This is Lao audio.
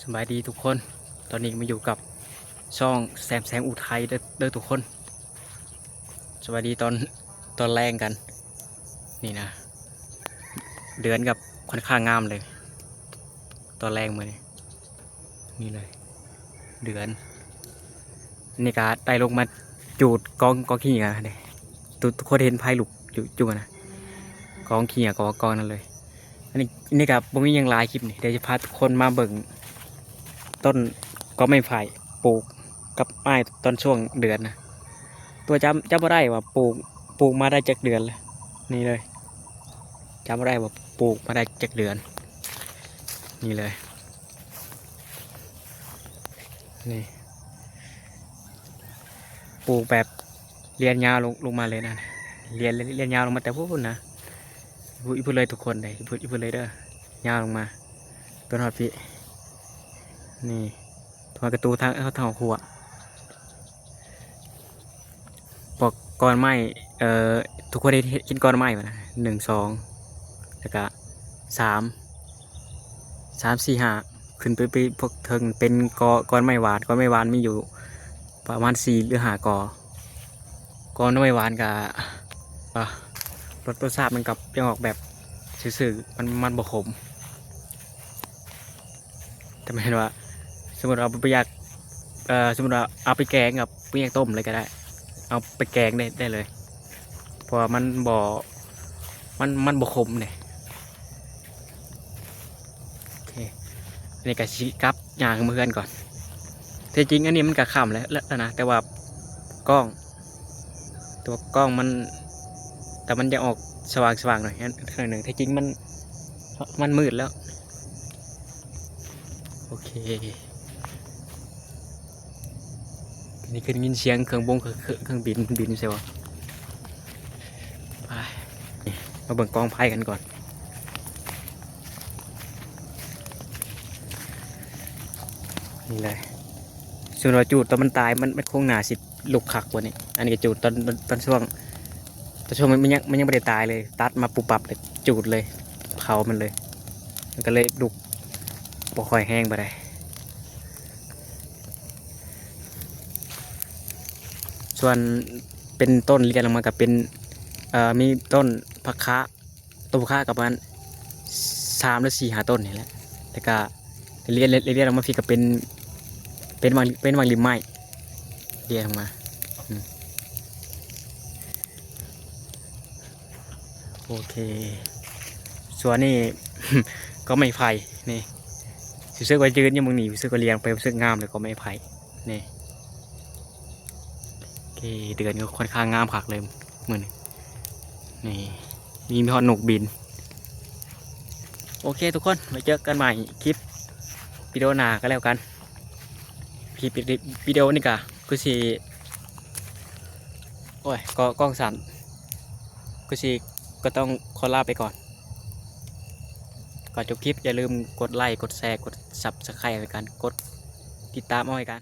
ສະບາຍດີທຸກຄົນ, ຕອນນີ້ມາຢູ່ກັບຊ່ອງແຊມແສງອຸໄທເດີ ເດີທຸກຄົນ. ສະບາຍດີຕອນ ຕອນແລງກັນ. ນີ້ນະ ເດືອນກັບຂ້ອນຂ້າງງາມເລີຍ ຕອນແລງມື້ນີ້. ນີ້ເລີຍ ເດືອນ. ນີ້ກະໄດ້ລົງມາຈູດກອງ ກອງຂີ້ເຫຍື້ອເດ້. ທຸກ ທຸກຄົນເຫັນໄຟລຸກຢູ່ ຢູ່ຫັ້ນນະ ກອງຂີ້ເຫຍື້ອ ກອງ ກອງນັ້ນເລີຍ. ອັນນີ້ ນີ້ກະບໍ່ມີຫຍັງຫຼາຍ ຄລິບນີ້ ດຽວຈະພາທຸກຄົນມາເບິ່ງຕົ້ນກອງໄມ້ໄຜ່ປູກກັບອ້າຍຕອນຊ່ວງເດືອນນະ. ຕົວຈຳ ຈຳບໍ່ໄດ້ວ່າປູກ ປູກມາໄດ້ຈັກເດືອນແລ້ວ. ນີ້ເລີຍ ຈຳບໍ່ໄດ້ວ່າປູກມາໄດ້ຈັກເດືອນ. ນີ້ເລີຍ ນີ້ ປູກແບບລຽນຍາວລົງ ລົງມາເລີຍນະ, ລຽນ ລຽນຍາວລົງມາແຕ່ພຸ້ນນະ ພຸ້ນ ພຸ້ນເລີຍທຸກຄົນເດ້ ພຸ້ນ ພຸ້ນເລີຍເດີ ຍາວລົງມາຈົນຮອດພີ້. ນີ້ ຮອດກະຕູທາງ ທາງຄອບຄົວ. ພວກກອນໄມ້ ເອີ ທຸກຄົນເຫັນ ເຫັນກອນໄມ້ບໍ່ນະ ໜຶ່ງ ສອງ ແລ້ວກະ ສາມ ສາມ ສີ່ ຫ້າ ຂຶ້ນໄປ ໄປພວກເທິງເປັນກອ ກອນໄມ້ຫວານ. ກອນໄມ້ຫວານມີຢູ່ປະມານສີ່ ຫຼື ຫ້າ ກອ. ກອນໄມ້ຫວານກະ ອາ ລົດ ລົດຊາດມັນກະຍັງອອກແບບຊື່ໆ ມັນ ມັນບໍ່ຂົມ. ແຕ່ແມ່ນວ່າ ສົມມຸດວ່າບໍ່ຢາກ ເອີ ສົມມຸດວ່າເອົາໄປແກງກັບບໍ່ຢາກຕົ້ມເລີຍກະໄດ້ ເອົາໄປແກງໄດ້ ໄດ້ເລີຍ ເພາະວ່າມັນບໍ່ ມັນ ມັນບໍ່ຂົມເດ້. ໂອເຄ ອັນນີ້ກະຊິກັບຍ່າງເມືອເຮືອນກ່ອນ. ແທ້ຈິງອັນນີ້ມັນກະຄ່ຳແລ້ວ ແລ້ວນະ ແຕ່ວ່າກ້ອງ ຕົວກ້ອງມັນ ແຕ່ມັນຈະອອກສະຫວ່າງໆ ໜ້ອຍ ໜ້ອຍໜຶ່ງ. ແທ້ຈິງມັນ ມັນມືດແລ້ວ. ໂອເຄ ນີ້ຄືໄດ້ຍິນສຽງເຄື່ອງບົງ ເຄື່ອງ ເຄື່ອງບິນ ບິນໃສ່ບໍ່. ໄປ ມາເບິ່ງກອງໄຟກັນກ່ອນ. ນີ້ເລີຍ ສົມມຸດວ່າຈູດຕອນມັນຕາຍ ມັນ ມັນຄົງໜ້າຊິລຸກຄັກກວ່ານີ້. ອັນນີ້ກະຈູດຕອນ ຕອນ ຕອນຊ່ວງ ຕອນຊ່ວງມັນ ມັນຍັງ ມັນຍັງບໍ່ໄດ້ຕາຍເລີຍ ຕັດມາປຸບປັບ ແລ້ວຈູດເລີຍ ເຜົາມັນເລີຍ ມັນກະເລີຍລຸກບໍ່ຄ່ອຍແຮງປານໃດ. ສ່ວນເປັນຕົ້ນລຽນລົງມາກະເປັນ ເອີ ມີຕົ້ນຜັກຄາ ຕົ້ນຜັກຄາກະປະມານສາມ ຫຼື ສີ່ ຫ້າ ຕົ້ນນີ້ແຫຼະ. ແລ້ວກະລຽນ ລຽນ ລຽນລົງມາພີ້ກະເປັນ ເປັນໝາກ ເປັນໝາກລິມໄມ້ ລຽນລົງມາ. ອືມ ໂອເຄ ສ່ວນນີ້ກອງໄມ້ໄຜ່ນີ້ ຮູ້ສຶກວ່າຢືນຢູ່ໝ່ອງນີ້ ຮູ້ສຶກວ່າລຽນໄປ ຮູ້ສຶກງາມເລີຍ ກອງໄມ້ໄຜ່ນີ້. ໂອເຄ ເດືອນກະຂ້ອນຂ້າງງາມຄັກເລີຍມື້ນີ້. ນີ້ ມີ ມີຮອດນົກບິນ. ໂອເຄທຸກຄົນ ໄວ້ເຈີກັນໃໝ່ຄລິບວິດີໂອໜ້າກະແລ້ວກັນ. ຄລິບວິດີໂອນີ້ກະຄືຊິ ໂອ້ຍ ກະກ້ອງສັ່ນ ຄືຊິ ກະຕ້ອງຂໍລາໄປກ່ອນ. ກ່ອນຈົບຄລິບ ຢ່າລືມກົດໄລ ກົດແຊ ກົດຊັບສະໄຄຣບໃຫ້ກັນ ກົດຕິດຕາມເອົາໃຫ້ກັນ.